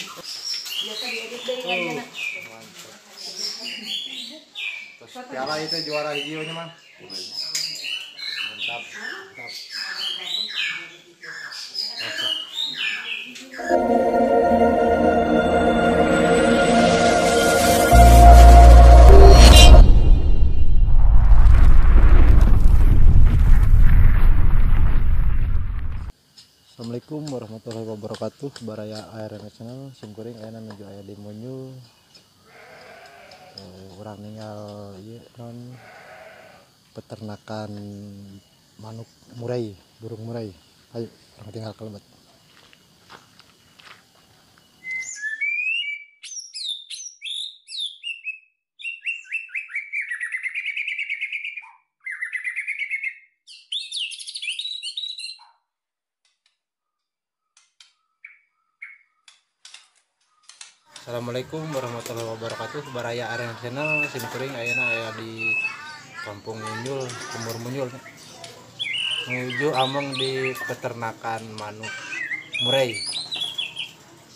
Biasa diedit deui kan. Mantap. Terus piala itu juara hiji nya Mang. Mantap. Mantap. Mantap. Assalamualaikum warahmatullahi wabarakatuh. Baraya ARM Channel simkuring ayeuna nuju aya di Munyul. Urang ninggal ieu non peternakan manuk murai, burung murai. Ayo urang tinggal ke lebet. Assalamualaikum warahmatullahi wabarakatuh. Baraya ARM Channel simkuring ayeuna aya di Kampung Munyul, Sumur Munyul. Menuju ameng di peternakan manuk murai.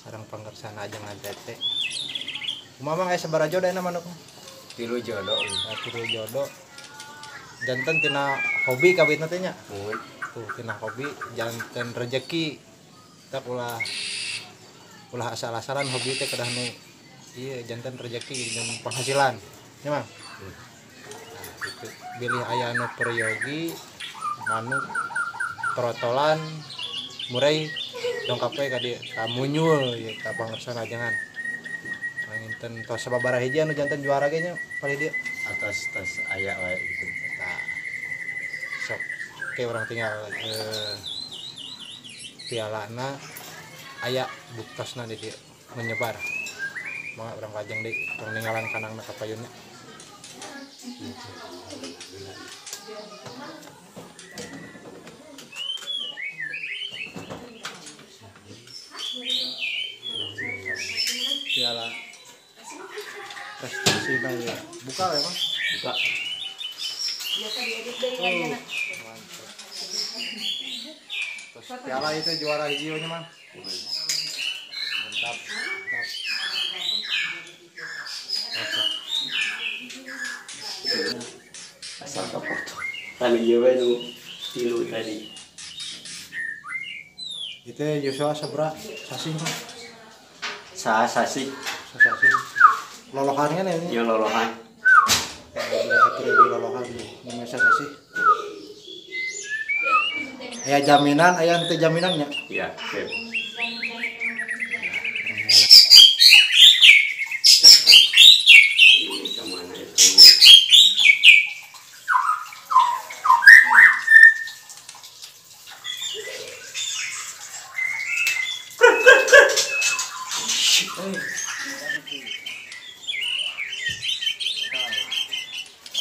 Sareng pangersana ajengan tete. Kumaha Mang aya sabaraha jodo ayeuna manuk? 3 jodo. 3 jodo. Janten tina hobi kawitna teh nya. Tuh tina hobi janten rejeki. Tak ulah asal-asalan hobi teh kedah nu ieu janten rejeki jeung penghasilan nya Mang. Nah, gitu. Bilih aya nu peryogi manuk protolan murai dongkap we ka dieu ka Munyul ieu ka pangersana ajengan. Panginten tos sababaraha hiji anu janten juara ge nya palih dieu atas tos aya wae gitu. Tah. Sok ke urang tinggal pialana aya buktosna di dieu menyebar. Mangga urang lajeng deui urang ninggalan kanangna ka payunna. Piala prestasi ya. Buka ya, Bang? Buka. Biasa diedit deui kan. Mantap. Terus piala itu juara hiji nya, Mang. Mantap. Mantap. Mantap. Asal kapoto. Tadi ieu we nu tilu tadi. Itu Yosua sabra sasih, Mang? Sasih. Sasih. Lolohan kan ini? Iya, lolohan. Lolohan nu sasih. Aya jaminan, aya henteu jaminannya? Iya, sip.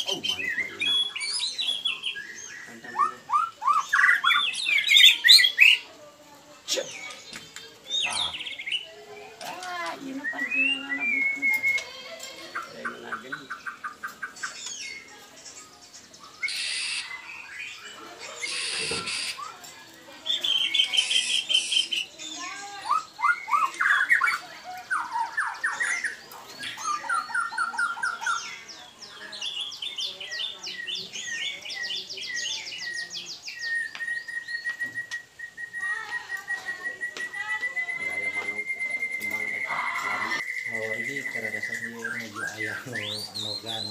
Oh, manuk mah. Ayah nu nogan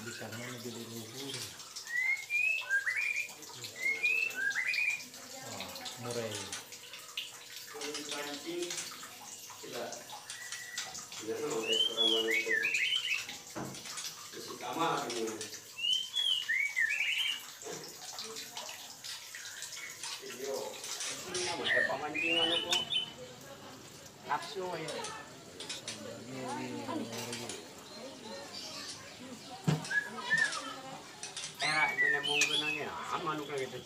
di sana nu jadi luhur. Oh, murai. Nafsu ya. Era itu nembung kenangnya, manuk lagi itu.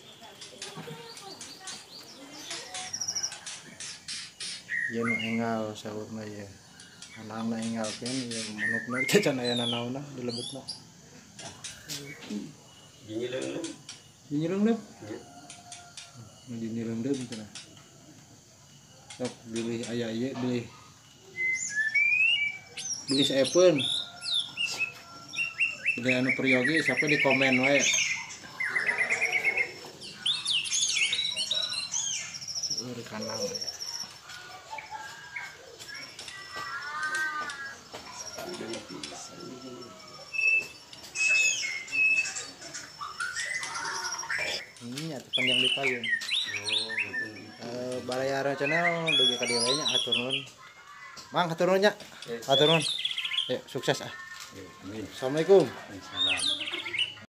Ya nu enggal saurna ya. Anangna enggal kan ya manukna teh can aya nanaonna di lebetna. ron ron ¡ Sok bilih aya ieu bilih. Bilih saepeun. Bilih anu peryogi sok di komen wae. Seueur kandang we. Ini atuh panjang di payun. Baraya Channel dugi ka dieu nya hatur nuhun. Mang hatur nuhun nya. Hatur nuhun. Ya, sukses ah. Amin. Assalamualaikum. Waalaikumsalam.